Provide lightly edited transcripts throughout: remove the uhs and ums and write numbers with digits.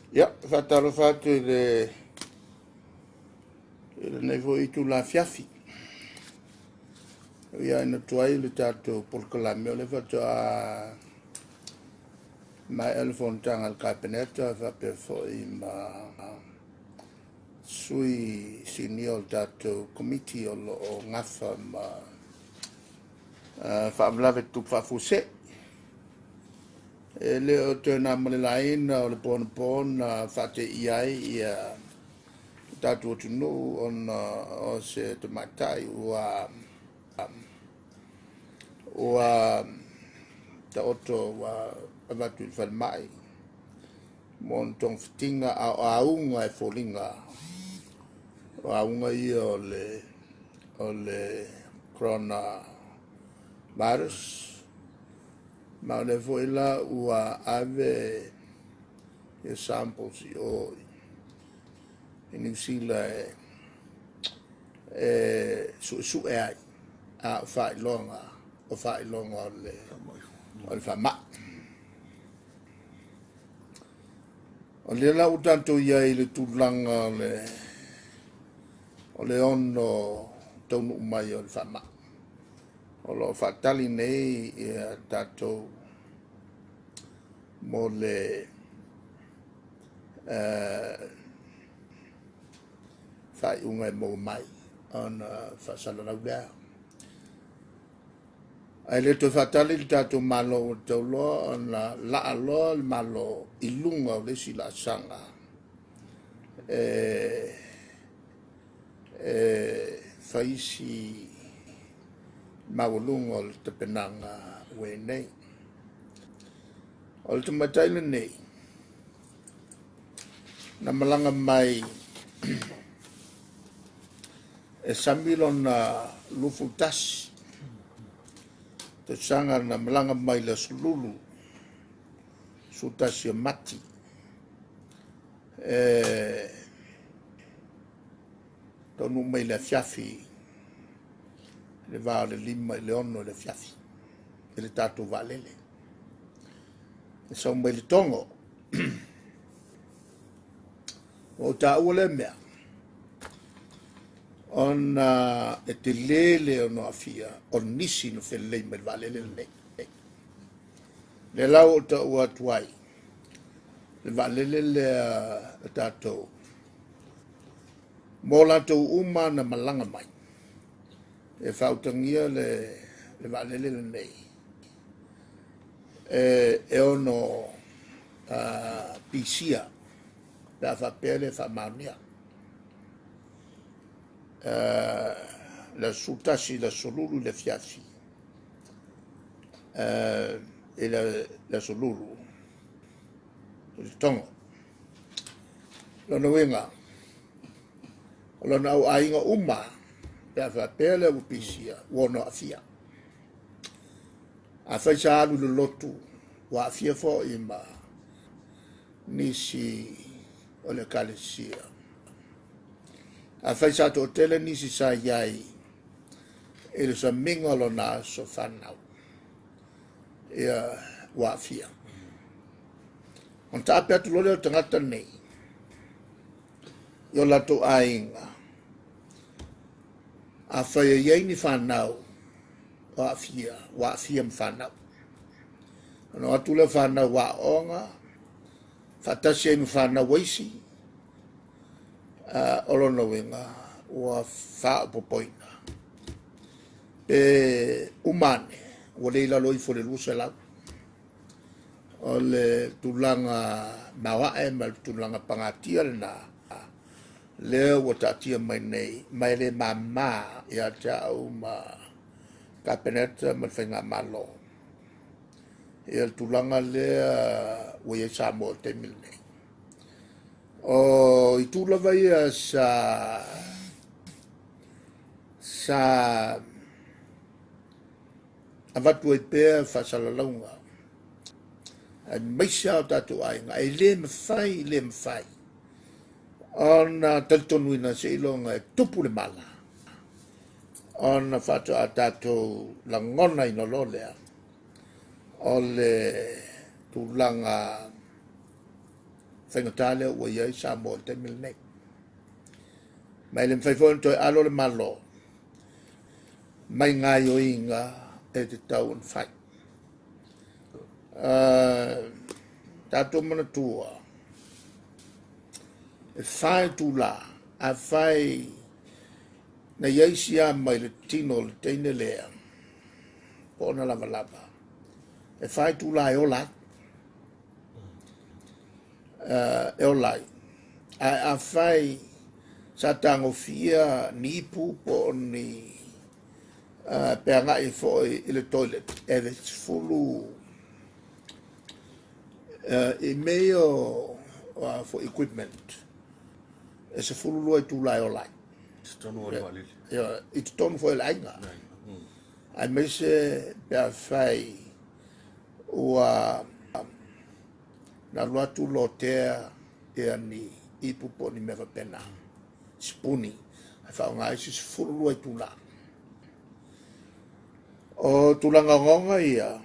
Ia, faatalofa atu i le i lenei foi itula afiafi. Ia ina tuai le tatou polokalame, o lea faatoa maea le fonotaga a le Kapeneta faapea foi ma sui sinia o le tatou Komiti o lo o gafa ma faalavelave tutupu faafuasei. E le o toe na ma le laina o le po anapo na faateia ai ia le tatou atunuu ona o se tamaitai ua taoto ua avatu i le falemai mo ona togafitiga, a o auga e foliga o auga ia o le coronavirus. Ma o lea foi la ua ave ia samples i o i Niu Sila e suesue ai, a o faailoga o le faamai. O lea la ua tatou i ai i le tulaga o le ono taunuu mai o le faamai. O lo o faatali nei ia tatou mo le faaiuga e maua mai ona faasalalau lea. Ae le toe faatali le tatou Malo ua tatau loa ona laa loa le Malo i luga o le isi laasaga e fai si maualuga o le tapenaga ua i ai nei. O le tamaitai lenei na malaga mai e sami lona 21 tausaga, na malaga mai i le Aso Lulu 11 o Mati, e taunuu mai i le afiafi i le va o le 5 i le 6 i le afiafi i le tatou vaalele. E sau mai le Togo. Ua ou taua lea mea, ona e tele le ono aafia o nisi na felelei mai le vaalele lenei. Lea la ua ou taua atu ai le vaalele lea a tatou mo latou uma na malaga mai e faautagia le vaalele lenei e ono pisia pe a faapea e le faamaonia. Le aso 11 i le aso 12 i le afiafi i le aso Lulu i le Togo. Lona uiga, o lona au aiga uma pe a faapea lea ua pisia, ua ono aafia. Afai sa alu i le lotu, ua aafia foi ma nisi o le ekalesia. Afai sa toatele nisi sa i ai i le samiga o lona aso fanau, ia ua aafia. Ona taape atu loa lea o tagata nei i o latou aiga, afai e i ai ni fanau o aafia, ua aafia ma fanau. Ona o atu lea o fanau aooga, faatasi ai ma fanau a isi, o lona uiga ua faaopoopoina. Pe uma ane, ua le i lalo ifo o le 200. O le tulaga maoae ma le tulaga pagatia lena, lea ua taatia mai nei, ma e le mama ia te au ma Kapeneta ma le Faigamalo ia le tulaga lea ua i ai Samoa i le taimi lenei. O itu lava ia sa avatu ai pea faasalalauga aemaise lava o tatou aiga, e le mafai, le mafai ona talitonuina seiloga e tupu le mala ona faatoa tatou lagonaina loa lea o le tulaga faigata lea ua i ai Samoa i le taimi lenei. Ma e le mafai foi ona toe alo le Malo mai gaoioiga e tatau ona fai. Tatou manatua, e fa itula, afai na i ai siama i le tino o le teine lea, po o ona lavalava, e fa itula e ola ai. E ola ai. Ae afai sa tagofia ni ipu po o ni pe agai foi i le toilet, e 10 i mea ia o a foi equipment, e 12 itula e ola ai. Totonu o le vaalele. Ia, i totonu foi o le aiga. Aemaise pe afai ua na alu atu lotea ia ni ipu po o ni mea faapena, sipuni, ae faaaoga ai se 12 itula. O tulaga ogaoga ia,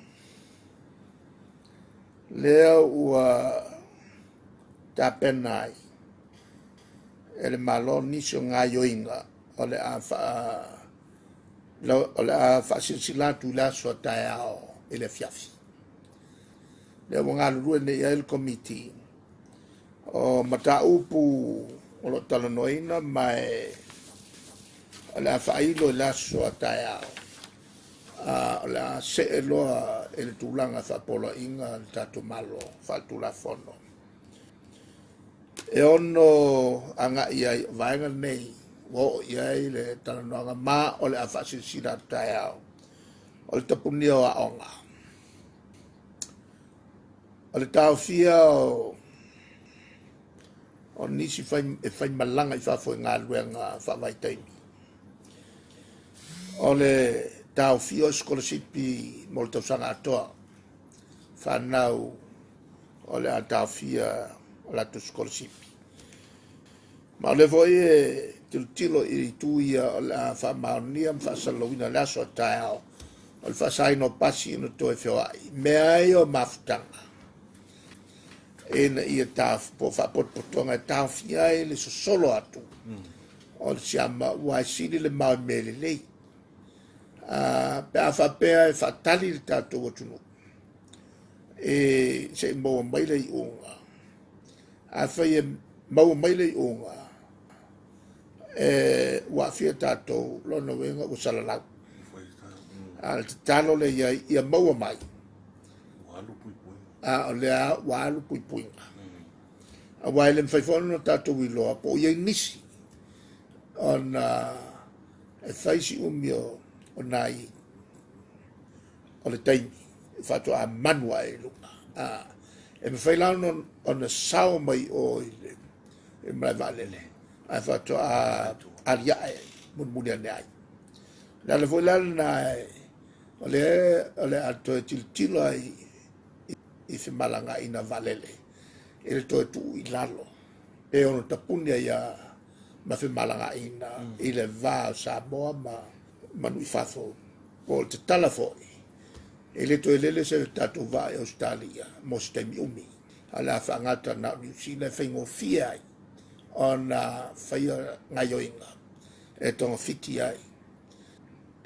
lea ua tapena ai e le Malo nisi o gaoioiga o le a faasilasila atu i le aso a taeao i le afiafi. Lea ua galulue nei i ai le Komiti o mataupu o lo o talanoaina ma e o le a faailo i le aso a taeao, o le a see loa i le tulaga faapoloaiga le tatou Malo faaletulafono. E ono agai ai o vaega nei ua oo i ai le talanoaga ma o le a faasilasila atu taeao o le tapunia o aoga. O le taofia o nisi e faimalaga i fafo i galuega faavaitaimi. O le taofia o sikolasipi mo le tausaga atoa. Fanau o le a taofia o latou sikolasipi. Ma o lea foi e tilotilo i itu ia o le a faamaonia ma faasalalauina i le aso a taeao o le faasaina o pasi ona toe feoai. Mea ai o mafutaga ina ia po o faapotopotoga e taofia ai le sosolo atu o le siama ua e sili le mao i mea lelei. Pe a faapea e faatali le tatou atunuu e se i maua mai le iuga, afai e maua mai le iuga e ua aafia tatou, lona uiga ua salalau. A o le tatalo lea i ai ia maua mai, a o lea ua alu puipuiga. Aua e le mafai foi ona tatou iloa po o i ai nisi ona e fai si umi o nai o le taimi faatoa manu ae i luga. E mafai la ona sao mai o i le malae vaalele ae faatoa aliae mulimuli ane ai. Le ala foi la lena o le a toe tilotilo ai i femalagaaiga vaalele i le toe tuu i lalo pe ono tapuni ai ma femalagaaiga i le va o Samoa ma manu i fafo. Po o le tatala foi e le toe lele se tatou vaa i Ausetalia mo se taimi umi, a o le a faagata na o Niu Sila e faigofie ai ona faia gaoioiga e togafiti ai.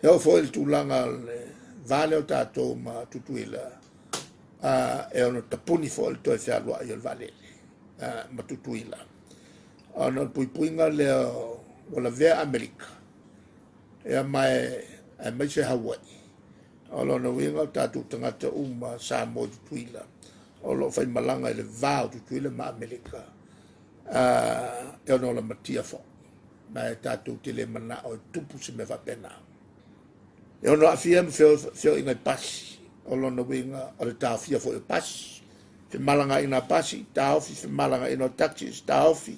E oo foi i le tulaga o le va lea o tatou ma Tutuila, e ono tapuni foi le toe fealuai o le vaalele ma Tutuila, ona o le puipuiga lea ua lavea Amerika ia ma aemaise Hawaii. O lona uiga o tatou tagata uma Samoa i Tutuila o lo o faimalaga i le va o Tutuila ma Amerika, e ono lamatia foi, ma e tatou te le manao e tupu se mea faapena. E ono aafia ma feoaiga i pasi, o lona uiga o le taofia foi o pasi, femalagaaiga a pasi, taofi femalagaaiga o taxis, taofi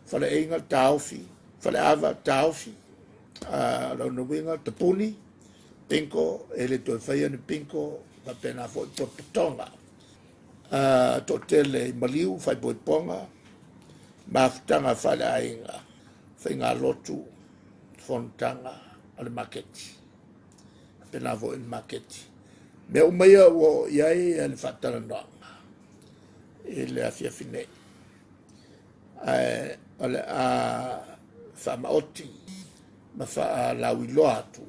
faleaiga, taofi faleava, taofi. O lona uiga tapuni, bingo, e le toe faia ni bingo, faapena foi potopotoga. Toatele i maliu, faaipoipoga, mafutaga faaleaiga, faigalotu, fonotaga o le maketi. Faapena foi le maketi. Mea uma ia ua oo i ai le faatalanoaga i le afiafi nei. Ae o le a faamaoti ma faalauiloa atu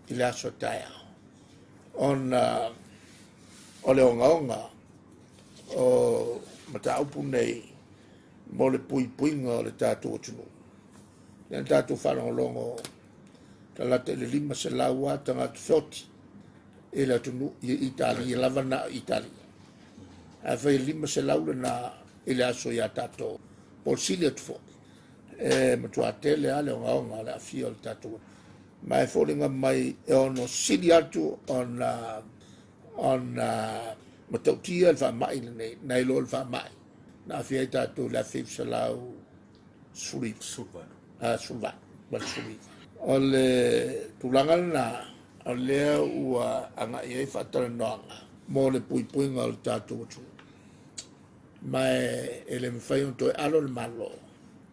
i le aso taeao ona o le ogaoga o mataupu nei mo le puipuiga o le tatou atunuu. Lea na tatou faalogologo talata i le 500 a tagata feoti i le atunuu i Italia lava na o Italia. Ae fai e 500 lena i le aso ia tatou, po o le sili atu foi, e matua tele lava le ogaoga o le aafia o le tatou. Ma e foliga mai e ono sili atu ona matautia le faamai lenei, nai lo le faamai na aafia ai tatou i le 1918. 18. O le tulaga lena o lea ua agai ai faatalanoaga mo le puipuiga o le tatou atunuu. Ma e le mafai ona toe alo le Malo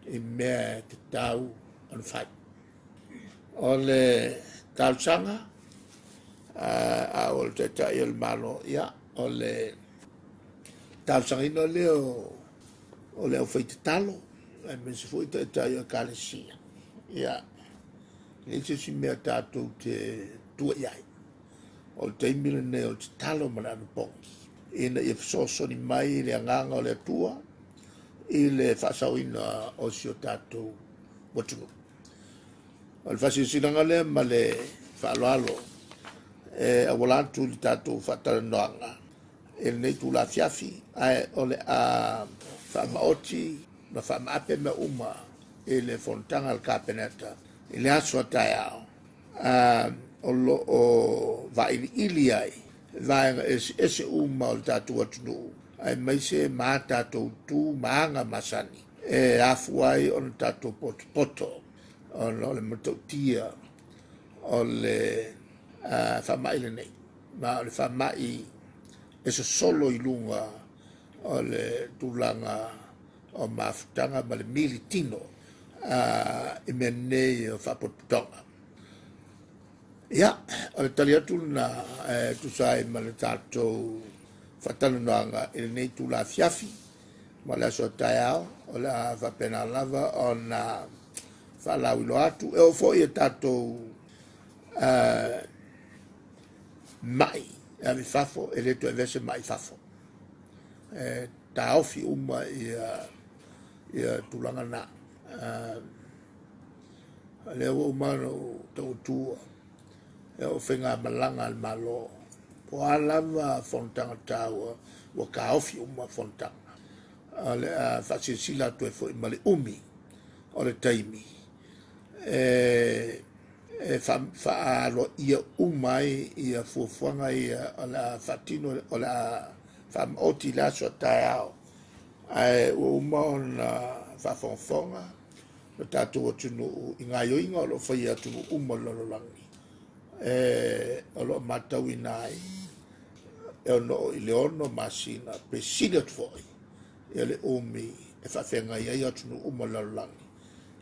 i mea e tatau ona fai. O le talosaga a o le Taitai o le Malo, ia, o le talosagaina lea o le aufaitatalo, aemaise foi taitai o Ekalesia. Ia, e leai se isi mea tatou te tua i ai. O le taimi lenei o le tatalo ma le anapogi, ina ia fesoasoani mai le agaga o le Atua i le faasaoina o si o tatou atunuu. O le faasilasilaga lea ma le faaaloalo e auala atu i le tatou faatalanoaga i lenei itula afiafi, ae o le a faamaoti ma faamaape mea uma i le fonotaga a le Kapeneta i le aso a taeao, o lo o vailiili ai vaega eseese uma o le tatou atunuu, aemaise ma tatou tu ma aga masani e afua ai ona tatou potopoto ona o le matautia o le faamai lenei. Ma o le faamai e sosolo i luga o le tulaga o mafutaga ma le militino i mea nei o faapotopotoga. Ia, o le tali atu lena e tusa ai ma le tatou faatalanoaga i lenei itula afiafi ma le aso a taeao, o le a faapena lava ona faalauiloa atu. E oo foi i tatou mai e ave i fafo, e le toe avea se mai i fafo. E taofi uma ia tulaga na. O lea ua uma ona ou tau atua e oo faigamalaga a le Malo, po o a lava fonotaga taua, ua taofi uma fonotaga. O le a faasilasila atu ai foi ma le umi o le taimi e faaloaia uma ai ia fuafuaga ia o le a faatino, o le a faamaoti i le aso a taeao. Ae ua uma ona faafogafoga le tatou atunuu i gaoioiga o lo o faia e atunuu uma o le lalolagi, o lo o matauina ai e ono oo i le 6 masina pe sili atu foi ia le umi e faafeagai ai atunuu uma o le lalolagi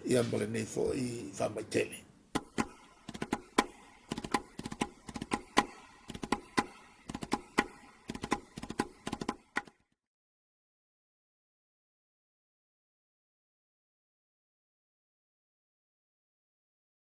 ia ma lenei foi faamaitele.